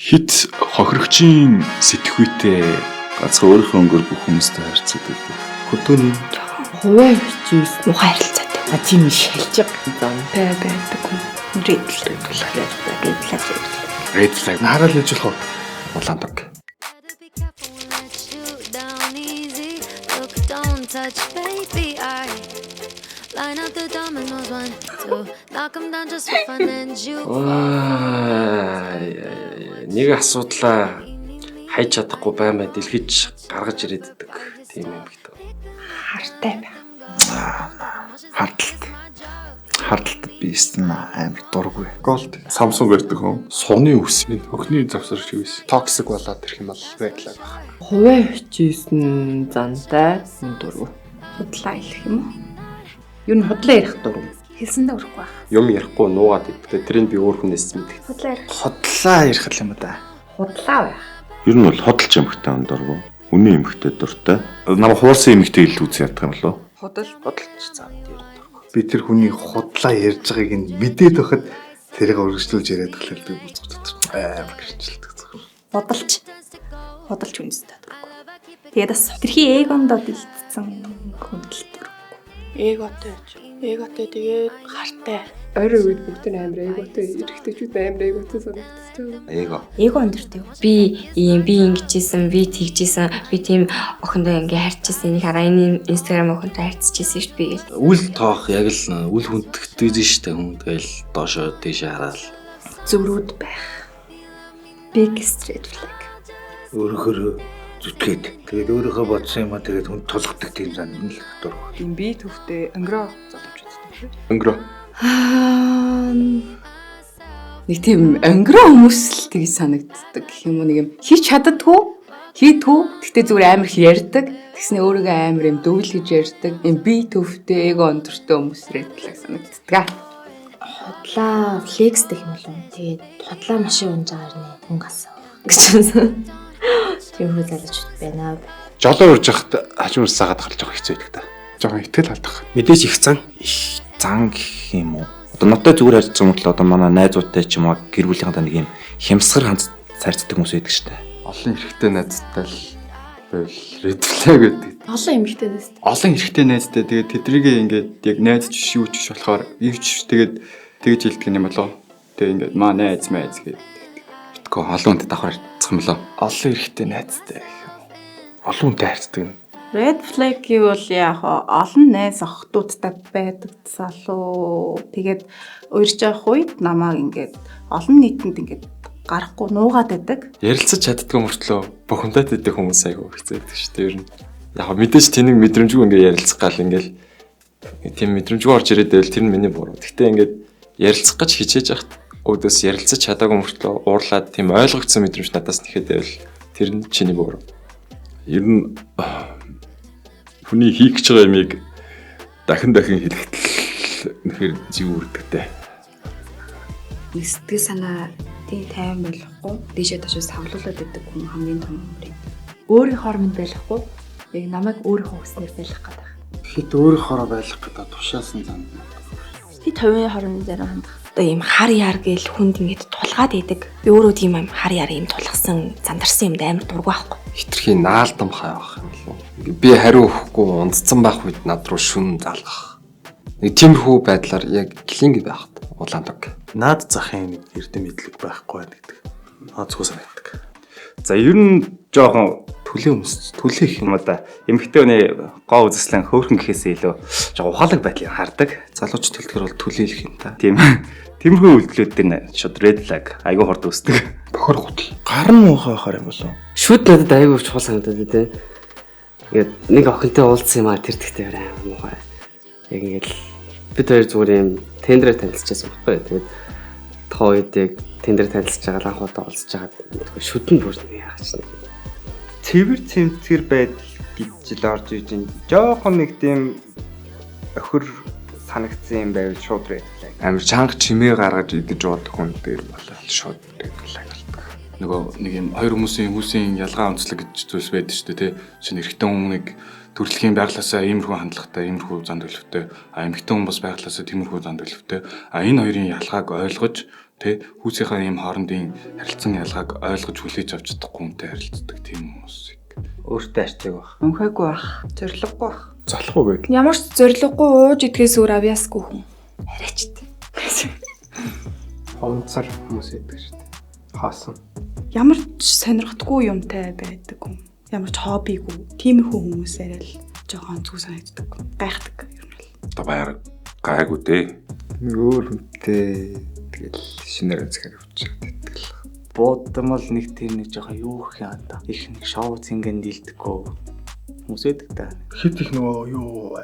Хит хохирогчийн сэтгхүйтэй ганцхан өөрийнхөө өнгөөр бүх хүмүүстэй харьцаад байдаг. Хөдөөний хувиа хичээс муухай харилцаатай. А тийм шилжиг зантай байдаг хүн. Red flag. Red flag. Red flag. Red flag. Хараад л ижил хоо. Улаан дог. Better be careful when I shoot down easy. Look, don't touch, baby. I line up the dominoes, one, two, knock 'em down just for fun and you. Нэг асуудлаа хайж чадахгүй баймаа дэлгэж гаргаж ирээддэг тийм юм гэдэг. Хартай байх. Хардалт. Хардалтад би өстөн амар дургүй. Gold. Samsung барьдаг хүн. Сууны үс. Охины завсар шиг байсан. Toxic болоод ирэх юм бол red flag баг. Хувиа хичээсэн зантай дургу. Худлаа хэлэх юм уу? Юу н худлаа ярих дургу. Хэлсэндээ өрөхгүй байх. Юм ярихгүй нуугаад иддэг. Тэрийг би өөр хүнээс мэддэг. Худлаа ярих. Худлаа ярих юм да. Худлаа байх. Ер нь бол хөдөлж эмхтэй хүн дургу. Үнэн эмхтэй дуртай. Намайг хуурсан эмхтэй ил үзэн ядах юм болов уу? Худал Худалч зам дээр дургу. Би тэр хүний худлаа ярьж байгааг нь мэдээд байхад тэрийг үргэлжлүүлж яриад тахлаар би бүцгэж дотор амар гэрчлдэг зөв. Худалч. Худалч хүнстэй дургу. Тэгээд бас тэрхий эгондоо дэлтсэн хүндэл дургу. Эготой. Эготой тэгээд хартай. Ойрын үед бүгд нь амар эготой, эрэгтэйчүүд амар эготой санагдчихж байгаа. Эго. Эго өндөртэй. Би ийм би ингэжсэн, би тэгжсэн, би тийм охиндоо ингээ харьцчихсан. Энийг хараа энэ Instagram охинтой харьцчихсэн шүү дээ би гэл. Үл тоох яг л үл хүндэгдэж штэ хүн тэгэл доошоо тийшээ хараал. Зөрүүд байх. Biggest red flag. Өөрөөхөө зүтгээд тэгээд өөрийнхөө бодсон юм а тэгээд хүн тулгадаг тийм занд нь л дург. Тийм би төвтэй өнгөрөө залуучуудтай. Өнгөрөө. Нэг тийм өнгөрөө хүмүүс л тгий санагддаг гэх юм уу, нэг юм хийж чаддаггүй, хийдгүү. Гэхдээ зүгээр амар их ярьдаг. Тэгснэ өөрийгөө амар юм дөвл гэж ярьдаг. Юм би төвтэй эго өндөртэй хүмүүс red flag санагддаг. Худлаа flex дэх юм болов. Тэгээд худлаа машин унж байгаа нэ хүн гасан гэж байна. Тийм хүү залуучууд байна. Жолоо урж яхад хажуунаас сагаад гарч явах хэцүү байдаг та. Жохон итгэл алдах. Мэдээж их зан. Их зан гэх юм уу? Одоо надтай зүгээр харьцсан юм бол одоо манай найзуудтай ч юм уу гэр бүлийнхэнтэй нэг юм хямсгар ханц харьцдаг хүмүүс байдаг штэ. Олон эрэгтэй найзтай л байвал red flag гэдэг. Олон эмэгтэй нэст. Олон эрэгтэй найзтай тэгээд тэдрийг ингээд яг найз ч биш юу ч биш болохоор ивч тэгээд тэгж хэлдэг юм болоо. Тэгээд ингээд маа найз майз гэдэг. Битгөө олон хүнтэй давхар харьцах юм болоо. Олон эрэгтэй найзтай гэх юм. Олон хүнтэй харьцдаг юм. Red flag гэвэл яг олон найз охтуудтай байдаг залуу. Тэгээд уурж явах үед намайг ингээд олон нийтэнд ингээд гарахгүй нуугаад байдаг. Ярилцаж чаддгүй мөртлөө бухимдаад идэх хүмүүс айгүй хэцүү байдаг шүү дээ ер нь. Яг мэдээж тэнэг мэдрэмжгүй ингээд ярилцах гал ингээд тийм мэдрэмжгүй орж ирээд байвал тэр нь миний буруу. Гэхдээ ингээд ярилцах гэж хичээж яхад өөдөөс ярилцаж чадаагүй мөртлөө уурлаад тийм ойлгогдсон мэдрэмж надаас нэхэд байвал тэр нь чиний буруу. Ер нь хүний хийх гэж байгаа юмыг дахин дахин хэлэхдээ үнэхээр зэв үрдэгтэй. Нэг сэтгэл санаа тийм тайван болохгүй дээшээ доош савлуулаад байдаг хүн хамгийн том red. Өөрийнхөө минь байхгүй. Яг намайг өөрийнхөө хүснээр байх гэдэг. Хит өөрийнхоороо байх гэдэг тушаасан занд. Хит хувийн хорон зарим хандах. Одоо ийм хар яар гээл хүнд ингээд тулгаад идэг. Би өөрөө тийм юм хар яар ийм тулгасан, зандарсан юмд амар дургүй байхгүй. Хитрхи наалдамхай байх юм болов. Би хариу өгөхгүй унтцсан байх үед над руу шүн залгах. Нэг тиймэрхүү байдлаар яг клинг байхад улаан дог. Наад захын нэг эрдэм мэдлэг байхгүй байна гэдэг. Онцгой санагддаг. За ер нь жоохон төлөө өмс төлөө их юм да. Эмэгтэй хүний гоо үзэсгэлэн хөөрхөн гэхээсээ илүү жоохон ухаалаг байдлыг хардаг. Залууч төлөхөр бол төлөөлөх юм та. Тийм. Тиймэрхүү үйлдэлүүд дээр шууд red flag айгүй хурд үүсдэг. Бохор гутал. Гар нь муухай байхаар юм болов. Шүд надад айгүй чухал санагдаад тий. Ингээд нэг охинтой уулзсан юм а тэр тэгтээ амар муухай. Яг ингээд бид хоёр зүгээр юм тендерээр танилцчихсан байхгүй. Тэгээд тухайн үед яг тендер танилцж байгаа анх удаа уулзж байгаа шүд нь бүр яах чинь. Цэвэр цэмцгэр байдал гэж л орж иж байна. Жохон нэг тийм охир санагдсан юм байвал шууд red flag. Амар чанга чимээ гаргаж идэж уудаг хүн дээр бол шууд red flag болдог. Нөгөө нэг юм хоёр хүмүүсийн ялгаа онцлог гэж зүйлс байдаг шүү дээ тий. Шинэ эрэгтэй хүн нэг төрөлхийн байглаасаа иймэрхүү хандлагатай, иймэрхүү зан төлөвтэй, а эмэгтэй хүн бас байглаасаа тиймэрхүү зан төлөвтэй. А энэ хоёрын ялгааг ойлгож, тэ хүүсийнхаа ийм хоорондын харилцан ялгааг ойлгож хүлээж авч чадахгүй хүнтэй харилцдаг тийм хүмүүсийг. Өөртөө арчааг байх. Өнхөөгүй байх. Зориггүй байх. Залахгүй байдал. Ямар ч зориггүй ууж идэхээс өөр авьяасгүй хүн. Арайч тээ. Хомцор хүмүүс байдаг шүү дээ. Хоосон. Ямар ч сонирхдаггүй юмтай байдаг хүн. Ямар ч хоббигүй. Тиймэрхүү хүмүүс арай л жоохон онцгой санагддаг. Гайхдаг ер нь бол. Одоо баяр гайгүй дээ. Нэг өөр хүнтэй тэгэл шинээр өнцгөр явчих гэдэг л. Буудамал нэг тэр нэг жоохон юу гэх юм одоо. Их нэг шоу цэнгэн дийлдэхгүй хүмүүс байдаг та. Хит их нөгөө юу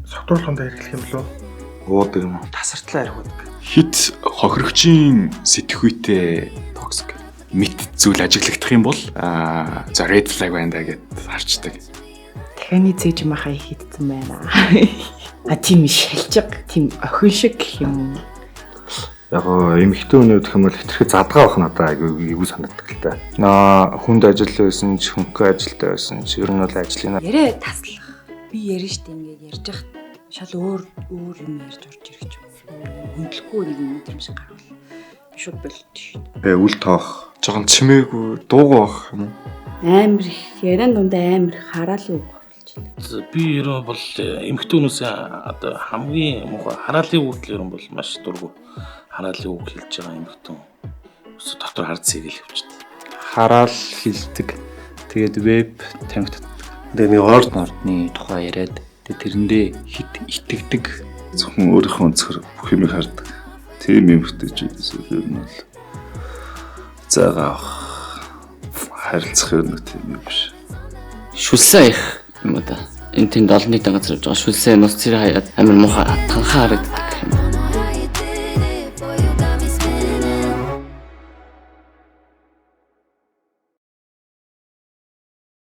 согтуурлаханд хэрэглэх юм лөө. Уудаг юм уу? Тасартлаа архиудаг. Хит хохирогчийн сэтгхүйтэй токсик мэт зүйл ажиглагдах юм бол за red flag байна да гэд харчдаг. Дахианы цээж махаа хийдсэн байна. А тийм шалжиг, тийм охин шиг гэх юм уу? Яг гоо эмэгтэй өнөө гэх юм бол хитрхи задгаа байх надад айгүй эвгүй санагддаг л та. Аа хүнд ажил байсан ч хөнгөн ажилтай байсан ч ер нь бол ажлын Яриа таслах. Би ярина штэ ингээд ярьж хат шал өөр өөр юм ярьж орж ирэх юм. Хөндлөхгүй нэг юм мэдрэмж гарвал би шууд болд шүү. Тэгээ үл тоох. Жохон чимээгүй дуугүй байх юм уу? Амар их яриан дундаа амар их хараалын үг оруулж байна. Би ер нь бол эмэгтэй хүмүүсийн одоо хамгийн муухай хараалын үйлдэл ер нь бол маш дургу. Хараалын үг хэлж байгаа эмэгтэй хүн дотор хард сэгэл явчихдаг. Хараал хилдэг. Тэгээд веб тамхи татдаг. Тэгээ нэг орд мордны тухай яриад тэгээ тэрэндээ хит итгэдэг. Зөвхөн өөрийнхөө өнцгөр бүх юмыг хардаг. Тийм эмэгтэйчүүдээс ер нь бол зайгаа авах харилцах ер нь тийм юм биш. Шүлсэн их юм уу да. Энэ тэнд олон нийтийн газар явж байгаа шүлсэн нус цэрэ хаяад амар муухай танхаа харагддаг.